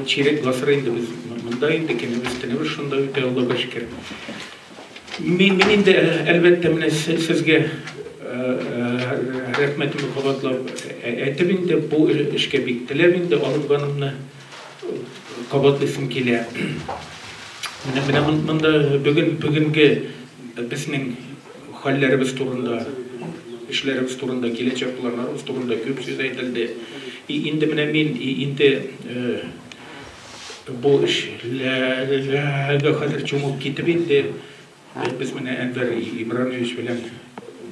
Чирек гасыр инде без монда инде, көнебез, төнебез шунда үтә, Аллага шөкер. Мин инде, әлбәттә, менә сезгә рәхмәтемне кабатлап әйтеп инде, бу эшкә бик теләп инде алынганымны кабатлыйсым килә. Менә монда бүген, бүгенге безнең хәлләребез турында, эшләребез турында, киләчәк планнарыбыз турында күп сүз әйтелде. И инде менә мин инде бу эшләргә хәзер чумып китеп инде, без менә Әнвәр Имранович белән,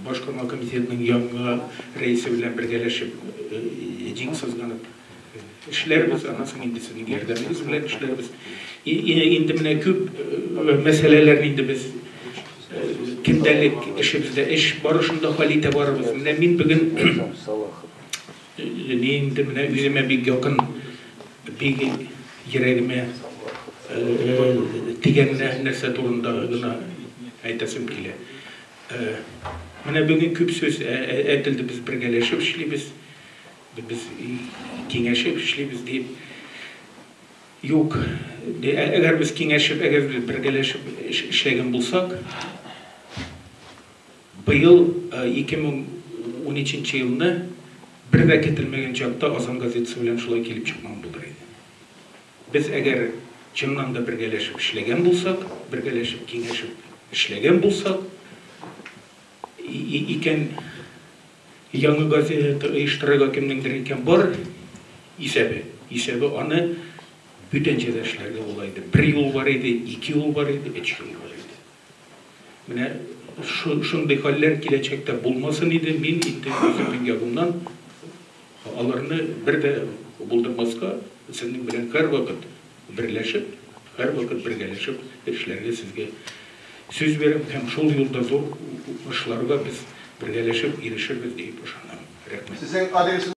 башкарма комитетның яңа рәисе белән бергәләшеп, җиң сызганып эшләрбез, аннан соң инде сезнең ярдәмегез белән эшләрбез. Инде менә күп мәсьәләләрне инде без көндәлек эшебездә, эш барышында хәл итә барырбыз. Менә мин бүген инде менә үземә бик якын, бик йөрәгемә тигән нәрсә турында гына әйтәсем килә. Менә бүген күп сүз әйтелде, без бергәләшеп эшлибез, без киңәшеп эшлибез дип. Юк, әгәр без киңәшеп, әгәр без бергәләшеп эшләгән булсак, быел 2013 елны бер дә көтелмәгән чакта Азан газетасы белән шулай килеп чыкмаган булыр иде. Без әгәр чыннан да бергәләшеп эшләгән булсак, бергәләшеп киңәшеп эшләгән булсак, икән, яңа газета оештырырга кемнеңдер икән бар исәбе, исәбе аны бүтәнчә дә эшләргә була иде. Бер юл бар иде, ике юл бар иде, өч юл бар иде. Менә шундый хәлләр киләчәктә булмасын иде, мин инде үземнең ягымнан аларны бер дә булдырмаска, сезнең белән һәрвакыт берләшеп, һәрвакыт бергәләшеп эшләргә сезгә сүз бирәм һәм шул юлда зур уңышларга без бергәләшеп ирешербез дип ышанам. Рәхмәт. Сезнең адресыгыз.